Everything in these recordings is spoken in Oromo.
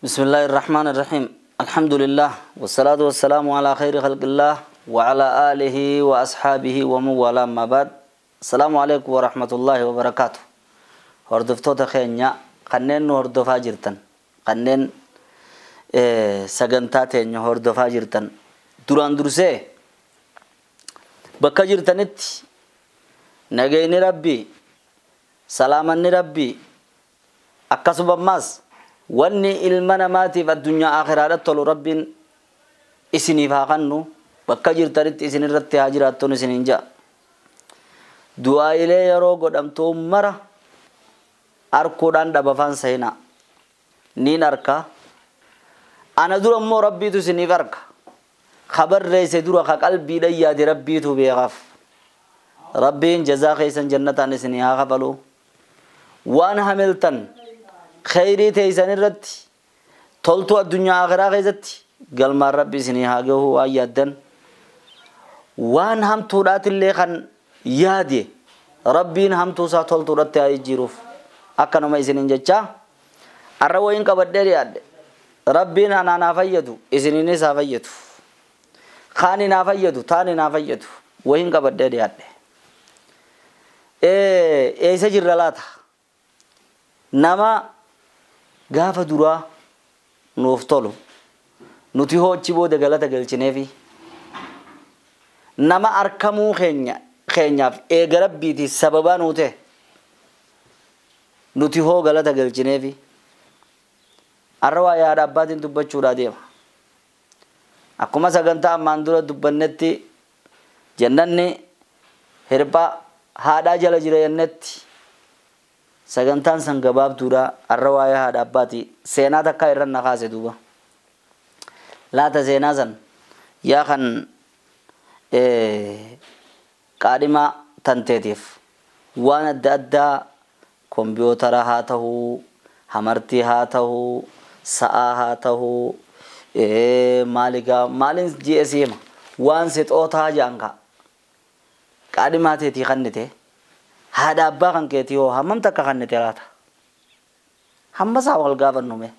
بسم الله الرحمن الرحيم الحمد لله والصلاة والسلام على خير خلق الله وعلى آله وأصحابه ومن والاه ما بعد السلام عليكم ورحمة الله وبركاته. هردفتوتا خينيا قنين هردفا جرتن قنين سغنتا تينيا هردفا جرتن duraan dursee bakka jirtanitti nagayni rabbii salaamanni rabbii akkasuma ammaas wanni ilma namaatiif addunyaa akhiraadha tolu rabbiin isiniif haa kennu bakka jirtanitti isin irratti haa jiraattuun isiniin ja'a. Du'aa'ilee yeroo godhamtuu mara arkuudhaan dhabafaan seenaa niin arka ana dura immoo rabbiitu isiniif arka. Khabarreesse dura ka qalbiidhaan yaade rabbiitu beekaaf. Rabbiin jazaa keessan jannataan isinii haa kafalu. Waan hamiltan khayrii teessan irratti toltuu addunyaa akhiraa keessatti galmaan rabbi isinii haa gahu waan yaaddan. Waan hamtuudhaatillee kan yaade rabbiin hamtuu isaa toltuudhatti haa jijjiiruuf akkanuma isiniin jechaa arra wayiin qabadhee dhiyaadhe rabbiin anaan haa fayyadu isiniinis haa fayyadu. Kaani naa fayyadu taani naa fayyadu wayiin qabadhee dhiyaadhe. Eessa jirra laata? Nama gaafa duraa nuuf tolu nuti hoochi booda galata galchineefi nama arkamuu keenyaaf eega rabbiiti sababaa nuu ta'e nuti hoo galata galchineefi arra waa yaada abbaatiin dubbachuudhaa deema. Akkuma sagantaa ammaan dura dubbannetti jannanni hirpha haadhaa jala jira jennetti sagantaan san gabaabduudha arra waa'ee haadha abbaati seenaa takka irra na kaase duuba. Laata seenaa san yaa kan qaadhima tanteetiif waan adda addaa kompiyootara haa ta'uu hamartii haa ta'uu sa'aa haa ta'uu maaligaa maalin GS hima waan sixootaa jedhan ka qaadhimaa teetii kannite haadha abbaa kan keetii hoo hammam takka kannite laata hamma isaa wal gaafannume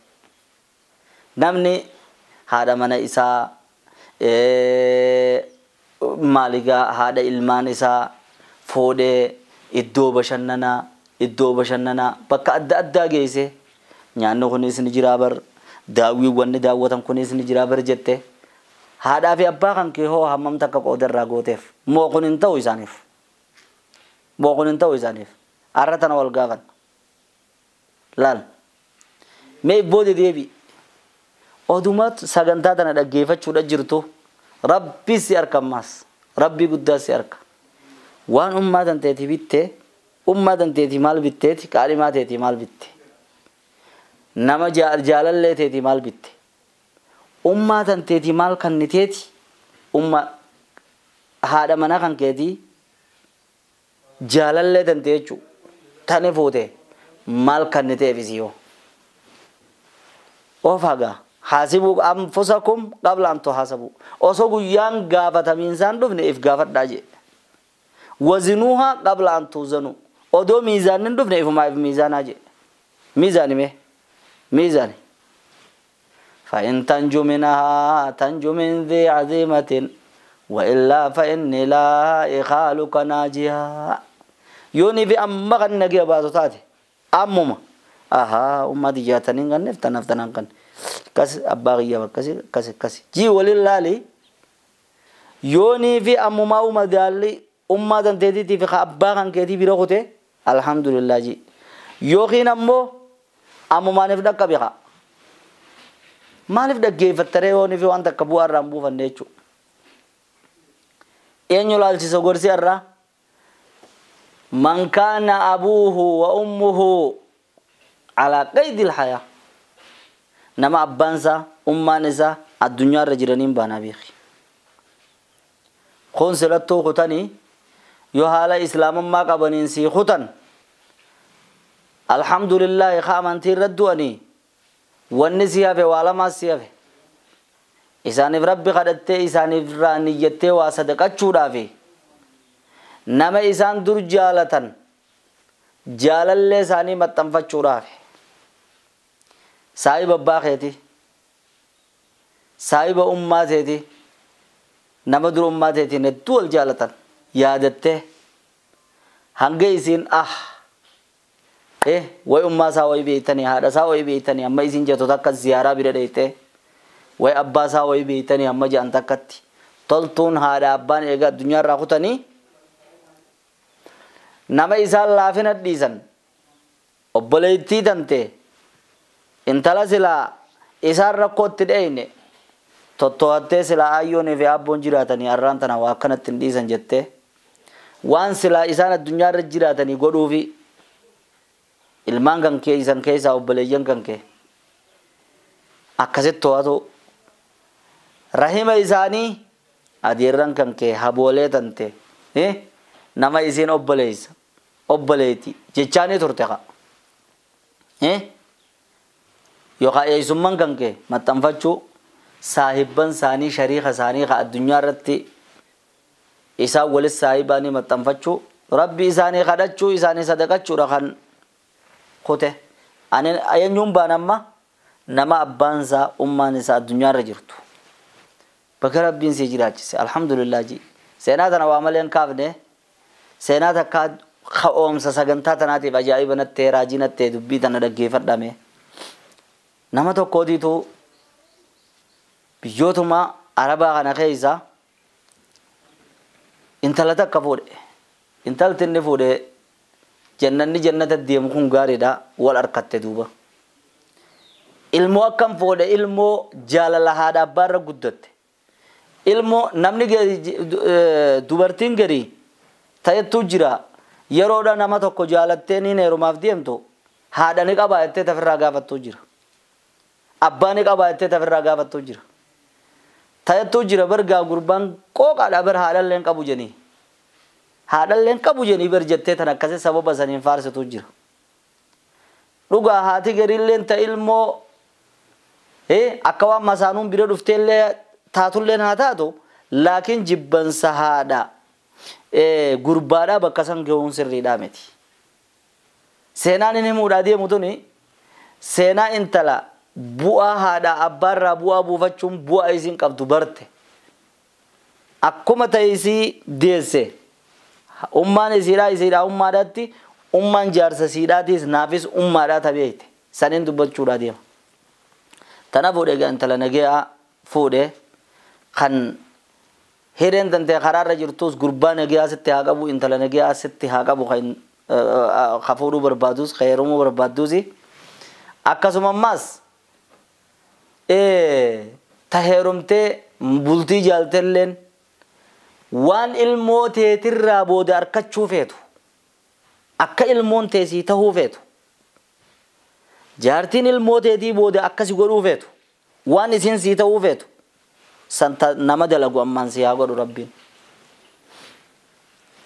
namni haadha mana isaa maaligaa haadha ilmaan isaa fuudhee iddoo bashannanaa bakka adda addaa geesse nyaanni kunis ni jiraa bar daawwiiwwan ni daawwatan kunis ni jiraa bar jette haadhaa fi abbaa kan kee hoo hammam takka qoodarraa gooteef moo kun hin ta'u isaaniif moo kun hin ta'u isaaniif arra tana wal gaafan laal mee booda deebi odumat sagantaa tana dhaggeeffachuudha jirtu rabbi si arka ammaas rabbi guddaa si arka waan ummaa tanteetii bitte ummaa tanteetii maal bitteeti qaadhimaa teetii maal bitte nama jaalallee teetii maal bitte ummaa tanteetii maal kanniteeti umma haadha mana kan keetii jaalallee tante jechuu tani fuute maal kanniteefis yoo of hagaa haasibuu anfusakum qabla an tuhaasabuu osoo guyyaan gaafatamiinsaan dhufne if gaafadhaa jee wazinuuhaa qabla an tuuzanuu odoo miizaanni dhufne ifumaa if miizaanaa jee miizaani mee ميزاني فإن تنجو منها تنجو من ذي عزيمة وإلا فإني لا إخالك ناجيها يوني في أما غنجي بازوتاتي أمما أها أمة دياتنين غنف تنف غن كس أباغية كس كس كس جي ولله لي يوني في أمما أمة دالي أمة دنتي في أباغن كتي بيروته الحمد لله جي يوخين أمو ammumaaniif dhaqqabi haa maaliif dhaggeeffattaree yoonii fi waan takka bu'aa irraa hin buufanne jechuudha. Eenyu laalchisa gorsi irraa man kaana abuuhu wa ummuhu alaa qaydil hayaa nama abbaan isaa ummaan isaa addunyaa irra jiraniin baanaa beeki. Kun silattuu kutanii yoo haala islaamummaa qabaniin sii kutan alhamdulillah ka amantii irra du'anii wanni si hafe waa lamaas si hafe isaaniif rabbi kadhattee isaaniif irraa niyyattee waa sadaqachuudhaafi nama isaan dur jaalatan jaalallee isaanii maxxanfachuudhaafi Saahiba abbaa keetii, saahiba ummaa teetii, nama dura ummaa teetiin hedduu wal jaalatan yaadattee hanga isiin way ummaa isaa way beeytanii, haadha isaa way beeytanii amma isiin jettu takka ziyaaraa bira dheeytee, way abbaa isaa way beeytanii amma jedhan takkatti toltuun haadha abbaan eega addunyaarraa kutanii nama isaan laafina dhiisan obboleettii tante intala silaa isaan rakkootti dheeyne totto'attee silaa ayyoonii fi abboon jiraatanii har'aan tana waa akkanatti hin dhiisan jettee waan silaa isaan addunyaarra jiraatanii godhuufi ilmaan kan kee isan keessaa obboleeyyan kan kee akkasitti to'atu rahima isaanii adeerran kan kee haboolee tante nama isiin obboleessa obboleetti jechaanii turte qa yookaan eessummaan kan kee maxxanfachuu saahibban isaanii shariika isaanii ka addunyaa irratti isaan walis saahibaanii maxxanfachuu rabbi isaanii kadhachuu isaanii sadaqachuudha kan kute. Ani eenyuun baan amma nama abbaan isaa ummaan isaa addunyaa irra jirtu bakka rabbiin si jiraachise alhamdulillah ji. Seenaa tana waa malee hin kaafne, seenaa takka ka'oomsa sagantaa tanaatiif ajaa'iba nattee raajii nattee dubbii tana dhaggeeffadhame. Nama tokkootiitu biyyootuma arabaa kana keessa intala takka fuudhe. Intalti inni fuudhe jannanni jannata deemu kun gaariidha wal harkatte duuba. Ilmoo akkam fuudhe? Ilmoo jaalala haadha abbaarra guddatte. Ilmoo namni dubartiin gadi ta'ettu jira yeroodha nama tokko jaalattee niin heerumaaf deemtu haadha ni qabaa jettee tafirraa gaafattuu jira. Abbaa ni qabaa jettee tafirraa gaafattuu jira. Ta'ettu jira bargaa gurbaan qooqaadha bar haadhallee hin qabu jenii. Haadhallee hin qabu jenii bar jettee tan akkasii sababa saniin faarsitu jira. Dhugaa haati gariilleen ta ilmoo akka waan masaanuun bira dhufteellee taatulleen haa taatu laakiin jibbansa haadha gurbaadhaa bakka san gahuun sirriidhaa miti. Seenaan inni himuudhaa deemu tuni seenaa intala bu'aa haadha abbaarraa bu'aa buufachuun bu'aa isiin qabdu barte. Akkuma ta'e isii deesse ummaan isiidhaa isiidhaa ummaadhaatti ummaan jaarsa siidhaatiis naafis ummaadhaa tabeeyte saniin dubbachuudhaa deema. Tana fuudhee egaa intala nagayaa fuudhee kan hireen tantee karaarra jirtus gurbaa nagayaa sitti haa qabu intala nagayaa sitti haa qabu kan fuudhuu barbaadus kan heerumuu barbaadus akkasuma ammaas ta heerumtee bultii jaaltelleen waan ilmoo teetirraa booda harkachuu feetu akka ilmoon teessii tahuu feetu jaartiin ilmoo teetii booda akkasi godhuu feetu waan isiin sii tahuu feetu santa nama dalagu ammaan si haa godhu rabbiin.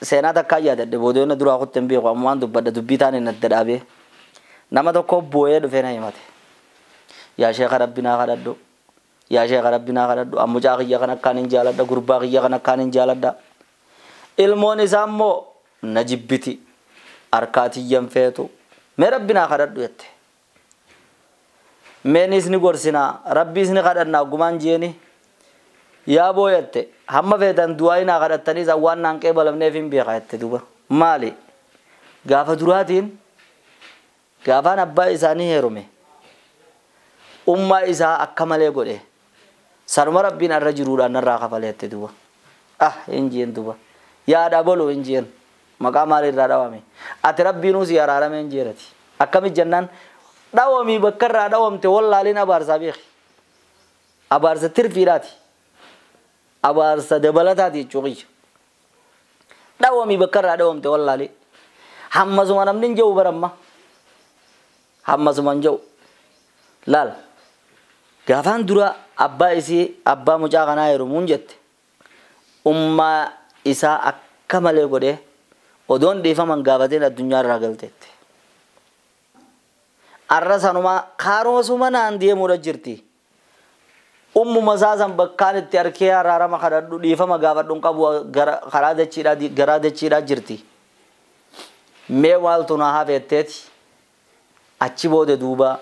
Seenaa takkaa yaadadhe boodoonni duraa kutte hin beeku ammaan dubbadha dubbii taan hin adda dhaabee nama tokko boo'ee dhufee na himate. Yaa sheeka rabbi naa kadhadhu, yaa sheeka rabbi naa kadhadhu, an mucaa kiyya kan akkaan hin jaaladha, gurbaa kiyya kan akkaan hin jaaladha. Ilmoon isaa immoo na jibbiti harkaa tiyyan feetu mee rabbi naa kadhadhu jette. Meenis ni gorsinaa rabbiis ni kadhannaa gumaan jeeni yaa booyatte hamma feetan du'aa naa kadhattaniis waan naan qeebalamneef hin beeka jette duuba. Maali gaafa duraatiin gaafaan abbaa isaanii heerume ummaa isaa akka malee godhe sanuma rabbiin arra jiruudhaan narraa kafale jette duuba. Hin jeen duuba yaa dhabalu hin jeen maqaa maalirraa dhawame ati rabbiinuu si araarame hin jeerati akkamit jennaan dhawamii bakka irraa dhawamte wallaaliin abaarsaa beeki abaarsa tirfiidhaati abaarsa dabalataati jechuu qiyya dhawamii bakka irraa dhawamte wallaalii hammasuma namni hin jiru baramma hammasuma hin jiru laal gaafaan dura abbaa isii abbaa mucaa kanaa heerumuun jette ummaa isaa akka malee godhee odoon dhiifaman gaafateen addunyaa irraa galteette. Arra sanuma karoosuma naan deemuudha jirti. Ummuma isaa san bakkaan itti harkee araarama kadhadhu dhiifama gaafadhu hin qabu karaa dachiidhaa garaa dachiidhaa jirti. Mee maaltu na hafetteeti achi booda duuba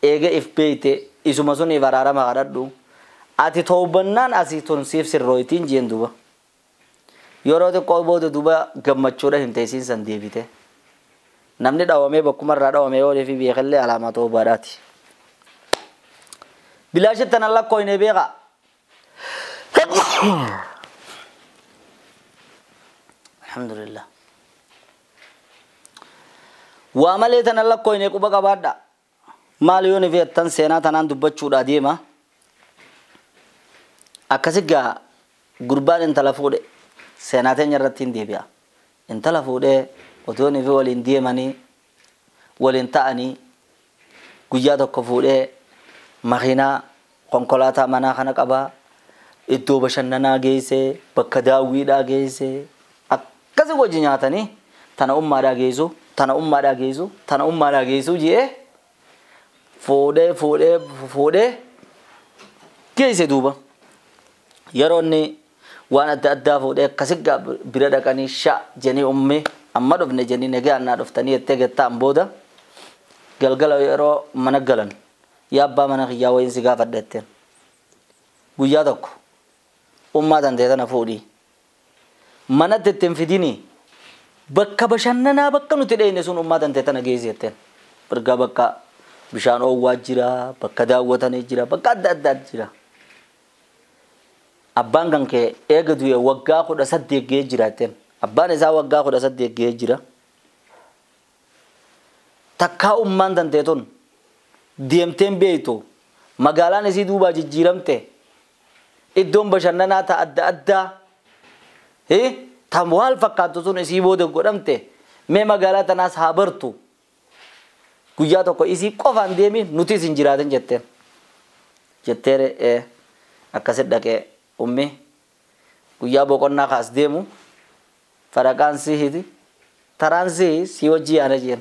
Eega if beeyte isuma suniif araarama kadhadhu. Ati toobannaan asii tun siif sirrooytiin jeen duuba. Yeroo xiqqoo booda duuba gammachuudha himte isiin san deebite. Namni dhawamee bakkuma irraa dhawame yoo fi beekallee alaamaa toobaadhaati. Bilaashitti tanan lakkooyne beekaa. Alhamdulillah. Waa malee tanan lakkooyne quba qabaadha. Maal yoo ni feettan seenaa tanaan dubbachuudhaa deema. Akkasi gaa gurbaan intala fuudhe seenaa teenya irratti hin deebi'a. Intala fuudhee otoo ni fi waliin deemanii waliin ta'anii guyyaa tokko fuudhee makiinaa konkolaataa manaa kana qabaa iddoo bashannanaa geessee bakka daawwiidhaa geessee akkasi wajji nyaatanii tana ummaadhaa geessu tana ummaadhaa geessu tana ummaadhaa geessu jee fuudhee fuudhee fuudhee geesse duuba. Yeroo inni waan adda addaa fuudhee akkasi bira dhaqanii sha jennee ummee amma dhufne jennee nagaa annaa dhuftanii jettee gattaan booda galgala yeroo mana galan yaa abbaa mana kiyyaa wayiin si gaafadha jetteen. Guyyaa tokko ummaa tantee tana fuudhii manatti ittiin fidinii bakka bashannanaa bakka nuti dheeyne sun ummaa tantee tana geessi jetteen. Birgaa bakka bishaan oowwaa jira, bakka daawwatanii jira, bakka adda addaa jira. Abbaan kan kee eega du'e waggaa 18 ga'ee jira jetteen. Abbaan isaa waggaa 18 ga'ee jira. Takkaa ummaan tantee tun deemteen beektu magaalaan isii duubaa jijjiiramte iddoon bashannanaa ta adda addaa tan waal fakkaattu sun isii booda godhamte mee magaalaa tanaas haa bartu guyyaa tokko isii qofaan deemi nuti isin jiraatin jetteen. Jetteere akkasit dhaqee ummi guyyaa boqonnaa kaas deemu faraqaan sihiti taraan sihi si wajji yaana jeen.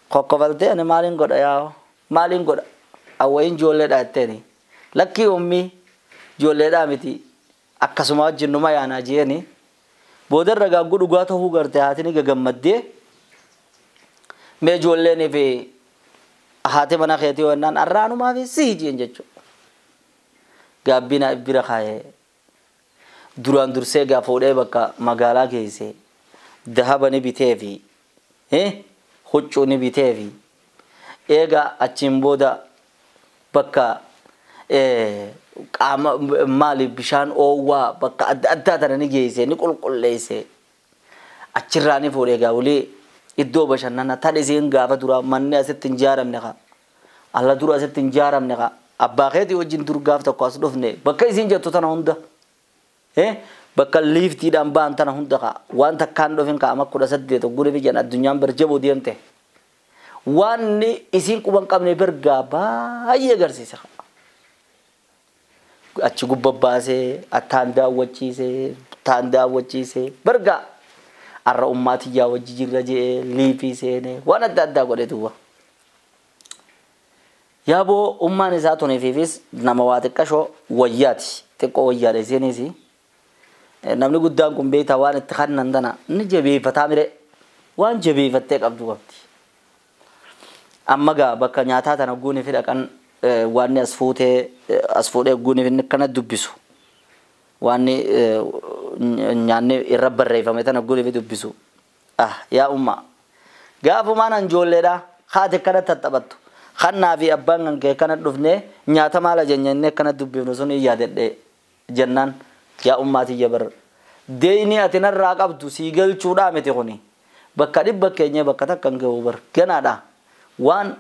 Kokkofaltee ani maaliin godha yaa maaliin godha awwayin ijoolleedha jetteeni. Lakkii ummi ijoolleedhaa miti akkasuma wajjin numa yaanaa jeeni. Boodarra gaagguu dhugaa ta'uu garte haatini gagammaddee mee ijoolleenii fi haati mana keetii wannaan arraanumaa fi sihi jeen jechuudha. Gaabbiin bira kaayee duraan dursee gaa fuudhee bakka magaalaa geessee dahaba ni bitee fi huccuu ni bitee fi eega achiin booda bakka qaama maali bishaan oowwaa bakka adda addaa tana ni geessee ni qulqulleessee achirraa ni fuudhee gaa walii iddoo bashannanaa tan isiin gaafa duraa manni asitti hin ijaaramne kaa alla dura asitti hin ijaaramne kaa abbaa keetii wajjin dur gaaf tokko as dhufne bakka isiin jettu tana hunda bakka liiftiidhaan ba'an tana hunda kaa waan takkaan dhufin kaa amma 18 oguu dhufi jedhan addunyaan barjaboo deemte waan isiin quban qabne bergaa baay'ee agarsiisa. Achi gubba baasee attaan daawwachiisee taan daawwachiisee bergaa arra ummaatiyyaa wajji jirra je'ee liifii seenee waan adda addaa godhe duuba. Yaaboo ummaan isaa tuniifiifis nama waa xiqqashoo wayyaati xiqqoo wayyaadha isiinis. Namni guddaan kun beektaa waan itti kannan tana ni jabeeffataa mire waan jabeeffattee qabdu qabdi. Amma gaa bakka nyaataa tana guuni fi dhaqan waan as fuutee as fuudhee guuni fi akkana dubbisu. Waan nyaanni irra barreeffame tana guuni fi dubbisu. Yaa umma gaafumaan an ijoolleedha haati akkana tattaphattu. Kannaa fi abbaan kan kee kana dhufnee nyaata maala jennee akkana dubbifnu sun yaadadhe jennaan yaa ummaatiyya bar deeyni ati narraa qabdu sii galchuudhaa miti kuni bakka dhibba keenya bakka takka hin gahu bar ganaadha. Waan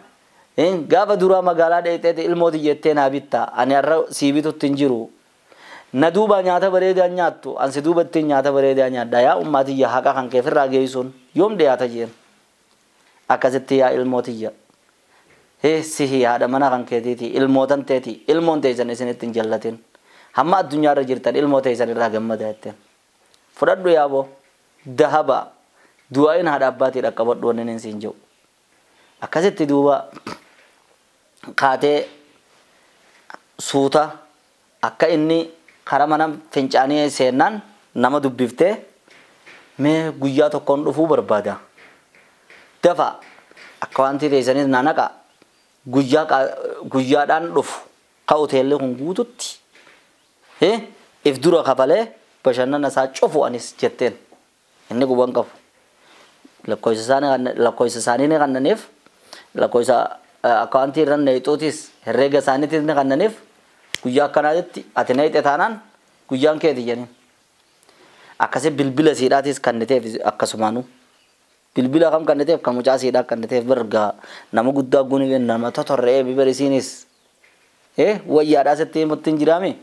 gaafa duraa magaalaa dheexeeti ilmooti jettee naa bitta ani har'a sii bitutti hin jiru. Na duuba nyaata bareedaa nyaattu ansi duubatti nyaata bareedaa nyaadha yaa ummaatiyya haqa kan kee firraa geessuun yoom dhiyaata jeen. Akkasitti yaa ilmootiyya. Sihi haadha mana kan keetiiti ilmootan teeti ilmoon teessan isinitti hin jallatin. Hamma addunyaarra jirtan ilmoo teessan irraa gammada jetteen. Fudhadhu yaaboo dahaba du'aayin haadha abbaatii dhaqqabadhu wanni inni siin jedhu. Akkasitti duuba kaatee suuta akka inni karaa mana fincaanii seennaan nama dubbiftee mee guyyaa tokkoon dhufuu barbaada. Dafa akka wanti teessanis na naqa Guyyaadhaan dhufu ka hoteelli kun guututti if dura kafalee bashannana isaa cufu anis jetteen inni guban qabu. Lakkoofsa isaanii ni kannaniif, lakkoofsa akkaawuntii irra neexuutis herreega isaaniitis ni kannaniif. Guyyaa akkanaatti ati neexe taanaan guyyaan keeti jedhaniin. Akkasii bilbila siidhaatis kanniteef akkasumaanuu. Bilbila kam kanniteef kan mucaa siidhaa kanniteef bargaa nama guddaa guni nama totorree bibar isiinis. Wayyaadhaa sitti himutti hin jiraame.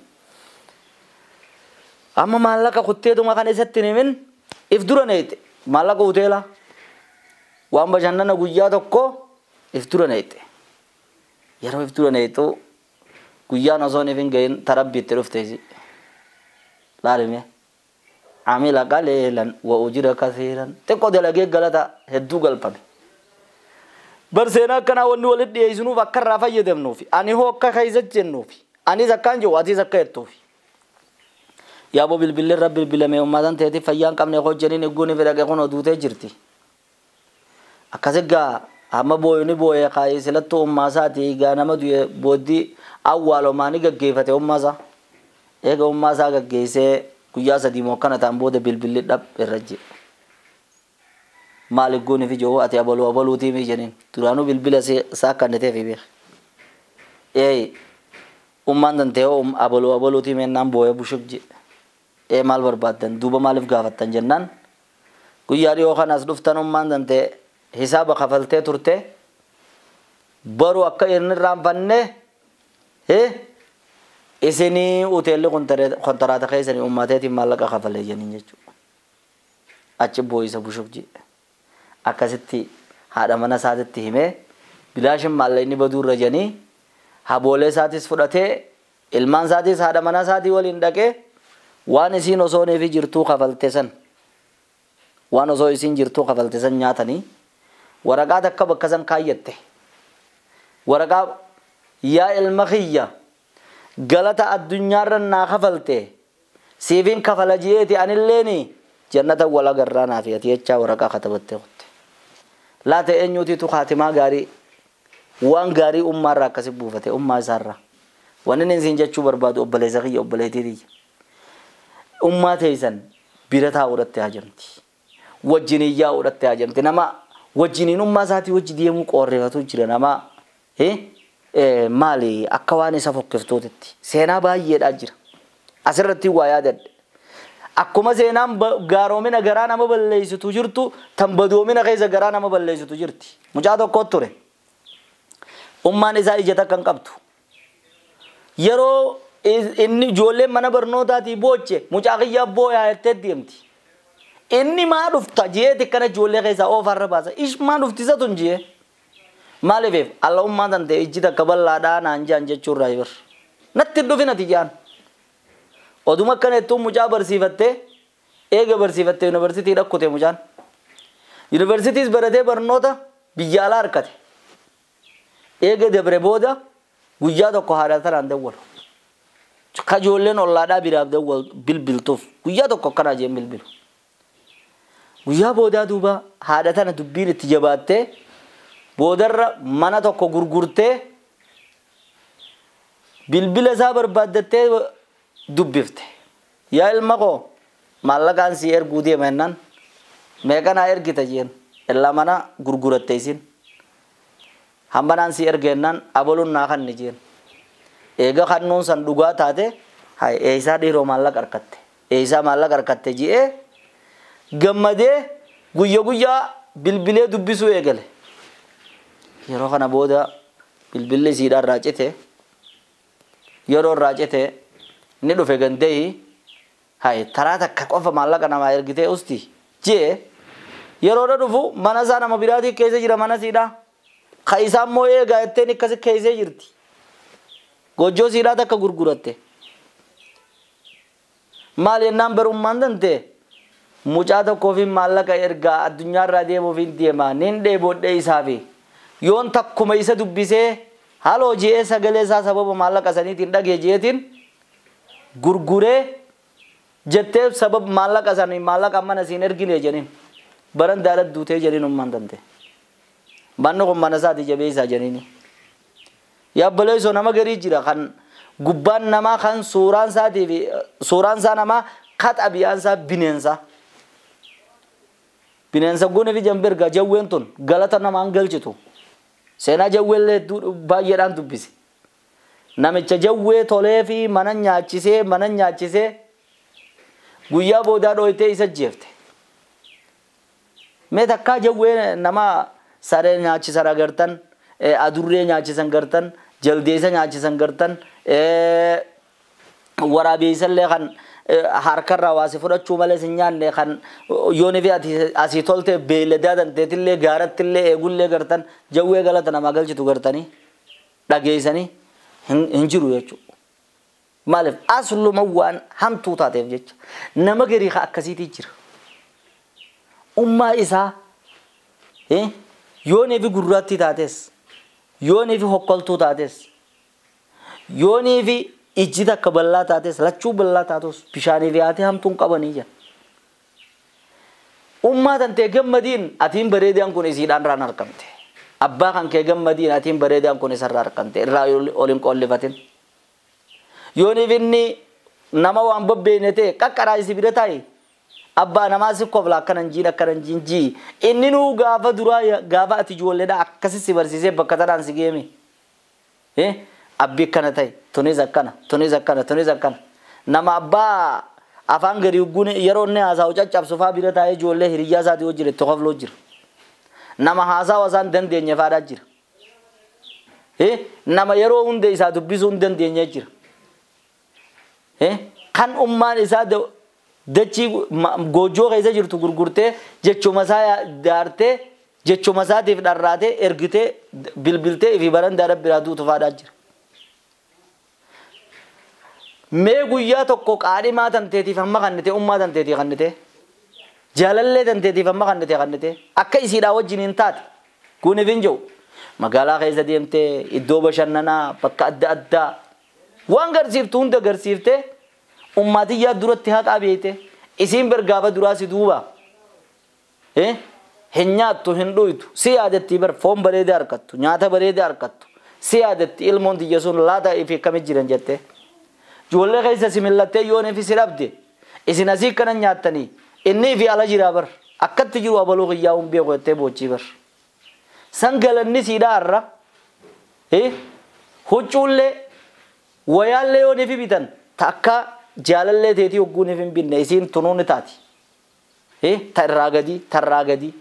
Amma maallaqa kutteetuma kan isatti himin if dura neexe maallaqa hoteela waan bashannana guyyaa tokko if dura neexe. Yeroo if dura neexu guyyaan osoo hin gahin tarabbiitti dhufteesi. Laalime. Amila qaliilan wa ujira kasiiran. Xiqqoo dalagee galata hedduu galfame. Bar seenaa akkanaa wanni walitti dhiyeessinuuf akka irraa fayyadamnuufi ani hoo akka keessa jennuufi anis akkaan jiru atis akka jettuufi. Yaaboo bilbilli irra bilbilame ummatan teetiif fayyaa hin qabne hojjaniin eegguun fedhaqee kun oduutee jirti. Akkas egaa amma booyuni booyee kaayee silattuu ummaa isaatii egaa nama du'e booddee awwaalomaanii gaggeeffate ummaa isaa. Eega ummaa isaa gaggeessee guyyaa sadii moo akkana ta'an booda bilbilli dhab irra jira. Maal eegguun fi jiru ati abaluu abaluutii mi jedheen duraanuu bilbila isaa kanniteef beeka. Ee ummaan tantee hoo abaluu abaluutii meennaan booyee bushuk jedhe. Ee maal barbaaddan duuba maaliif gaafattan jennaan guyyaa dhiyoo kanas dhuftan ummaan tantee hisaaba kafaltee turte baru akka inni irraanfanne isinii hoteelli kontaraata keessanii uummateetiin maallaqa kafalee jedhaniin jechuudha. Achi boo'isa bushuk jedhe. Akkasitti haadha mana isaatitti himee bilaashin maallaqni baduu irra jedhanii haboolee isaatis fudhatee ilmaan isaatis haadha mana isaatii waliin dhaqee waan isiin osoo neefi jirtuu kafalte san waan osoo isiin jirtuu kafalte san nyaatanii waraqaa takka bakka san kaayyatte. Waraqaa yaa ilma kiyya galata addunyaarra naa kafalte siifiin kafala ji'eeti anilleeni jannata wal agarraa naaf ati jechaa waraqaa katabattee kutte. Laata eenyuutiitu kaatimaa gaarii waan gaarii ummaarraa akkasi buufate ummaa isaarraa. Wanni inni isin jechuu barbaadu obboleessa kiyya obboleettii tiyya. Ummaa teessan bira taa'uudhaatti hajamti. Wajjin iyyaa'uudhaatti hajamti. Nama wajjiniin ummaa isaatii wajji deemuu qorreeffatu jira nama maali akka waan isa fokkiftuutitti. Seenaa baay'eedhaa jira. Asirratti waa yaadadhe. Akkuma seenaan gaaromina garaa nama balleessitu jirtu tan badoomina keessa garaa nama balleessitu jirti. Mucaa tokko ture. Ummaan isaa ija takka hin qabdu. Yeroo inni ijoolleen mana barnootaatii booche mucaa kiyyaa booyaa jettee deemti. Inni maa dhufta ji'eeti kana ijoollee keessaa oofarra baasa. Ish maa dhufti isa tun ji'ee. Maaliif alla ummaan tan ta'e ijji takka bal'aadhaa naan jaan jechuurraa bir. Natti hin dhufin ati jaan. Oduma akkana jettuun mucaa barsiifattee eega barsiifattee yuunivarsiitii dhakkute mucaan. Yuunivarsiitiis baratee barnoota biyya alaa harkate. Eega dabre booda guyyaa tokko haadha tanaan dawwalu. Ka ijoolleen ollaadhaa biraaf dawwalu bilbiltuuf guyyaa tokko akkanaa jeen bilbilu. Guyyaa boodaa duuba haadha tana dubbiin itti jabaattee boodarra mana tokko gurgurtee bilbila isaa barbaaddattee dubbifte. Yaa ilma koo maallaqaan si erguu deema jennaan meeqa naa ergita jeen illaa mana gurguratte isin. Hambanaan si erge jennaan abaluun naa kanni jeen. Eega kannuun san dhugaa taate hay eeysaa dhiiroo maallaqa harkatte eeysaa maallaqa harkatte ji'ee gammadee guyya guyyaa bilbilee dubbisuu eegale. Yeroo kana booda bilbilli isiidhaan raacite yeroo raacite ni dhufe gandee hay taraa takka qofa maallaqa namaa ergitee usti ji'ee yeroo dhufu mana isaa nama biraatii keessa jira mana siidhaa. Ka isaan moo eegaa jetteen akkasi keessee jirti. Goojjoo siidhaa takka gurguratte. Maal jennaan barummaan tante mucaa tokkoof maallaqa ergaa addunyaarraa deemuuf hin deemaa nin dheebodhee isaafi yoon takkuma isa dubbisee haloo ji'ee sagalee isaa sababa maallaqa saniitiin dhagee ji'eetiin gurguree jettee sababa maallaqa sanii maallaqa mana siin ergine jedhaniin baran daala duutee jedhaniin ummaan tante. Manni kun mana isaati jabeessaa jedhaniini. Yabbaleessoo nama garii jira kan gubbaan namaa kan suuraan isaatii fi suuraan isaa namaa ka xabiyaan isaa bineensa. Bineensa goone fi jamberga jawween tun galata namaan galchitu. Seenaa jawweellee hedduu baay'eedhaan dubbise. Namicha jawwee tolee fi mana nyaachisee guyyaa boodaa dhooytee isa jeefte. Mee takkaa jawwee nama saree nyaachisan agartan, adurree nyaachisan gartan, jaldeessa nyaachisan gartan, waraabeessallee kan harkarraa waasi fudhachuu malee sin nyaanne kan yoon fi asii tolte beeyladaa danteetillee gaarattillee eegullee gartan jawwee galata namaa galchitu gartanii dhageessanii hin jiru jechuudha. Maaliif asluma waan hamtuu taateef jecha nama garii akkasiitii jira. Ummaa isaa yoon fi gurraattii taates, yoon fi hokkoltuu taates, yoon fi ijji takka bal'aa taates, lachuu bal'aa taatus bishaanii fi haati hamtuun qabanii jira. Ummaa tantee gammadiin atiin bareedaan kun isiidhaan irraan argamte. Abbaa kan kee gammadiin atiin bareedaan kun isarraa argamte irraa ol hin qollifatin. Yoon inni nama waan babbeene ta'e qaqqaraa isi bira taa'i. Abbaa namaa si kofla akkana hin jiin akkana hin jiin jii. Inni nuu gaafa duraa gaafa ati ijoolleedha akkasi si barsiisee bakka tanaan si geeme. Abbi akkana ta'e tunis akkana tunis akkana tunis akkana. Nama abbaa afaan gadi hugguun yeroo inni haasa'u caccabsu fa'aa bira taa'ee ijoollee hiriyyaa isaatii wajjin itti kofloo jira. Nama haasawa isaan dandeenye fa'aadhaa jira. Nama yeroo hunda isaa dubbisuu hin dandeenye jira. Kan ummaan isaa dachii goojjoo keessa jirtu gurgurtee jechuma isaa daartee jechuma isaatiif dharraatee ergitee bilbiltee fi barandaa biraa duutu fa'aadhaa jira. Mee guyyaa tokko qaadhimaa tanteetiif hamma kannite ummaa tanteetii kannite jaalallee tanteetiif hamma kannite kannite akka isiidhaa wajjin hin taate kunis hin jiru. Magaalaa keessa deemtee iddoo bashannanaa bakka adda addaa waan garsiiftu hunda garsiiftee ummaatiyyaa duratti haqaa beekte isiin bar gaafa duraa si duuba hin nyaattu hin dhuytu si yaadatti bar foon bareedaa harkattu nyaata bareedaa harkattu si yaadatti ilmoon tiyya sun laata ifi akkamit jiran jettee. Ijoollee keessa si millattee yoon ifi si dhabde isin asii kana nyaattanii inni fi ala jiraa bar akkatti jiru abaluu qiyyaa hin beeku jettee boochii bar. San galanni siidhaa har'a huccuullee wayaallee yoon ifi bitan takka jaalallee teetii hogguun ifi hin binne isiin tunuu ni taati. Tarraa gadii tarraa gadii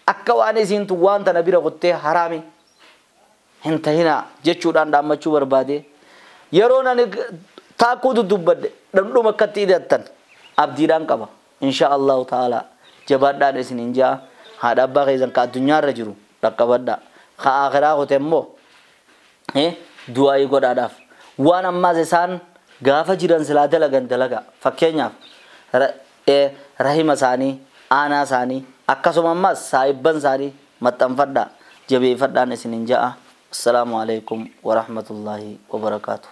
akka waan isiin tun waan tana bira qottee haraami hin tahinaa jechuudhaan dhaammachuu barbaade. Yeroo ani taakkuu dudubbadde dhandhuma akkatti hidhattan abdiidhaan qaba. Insha Allahu ta'ala jabaadhaan isin hin jaa haadha abbaa keessan ka addunyaarra jiru dhaqqabadha. Ka akhiraa qote immoo du'aayii godhaadhaaf. Waan ammaas isaan gaafa jiran silaa dalagan dalaga. Fakkeenyaaf rahima isaanii, aanaa isaanii akkasuma ammaas saahibban isaanii maxxanfadhaa jabeeffadhaan isin hin ja'a. Assalaamu alaikum warahmatullaahi wabarakaatuh.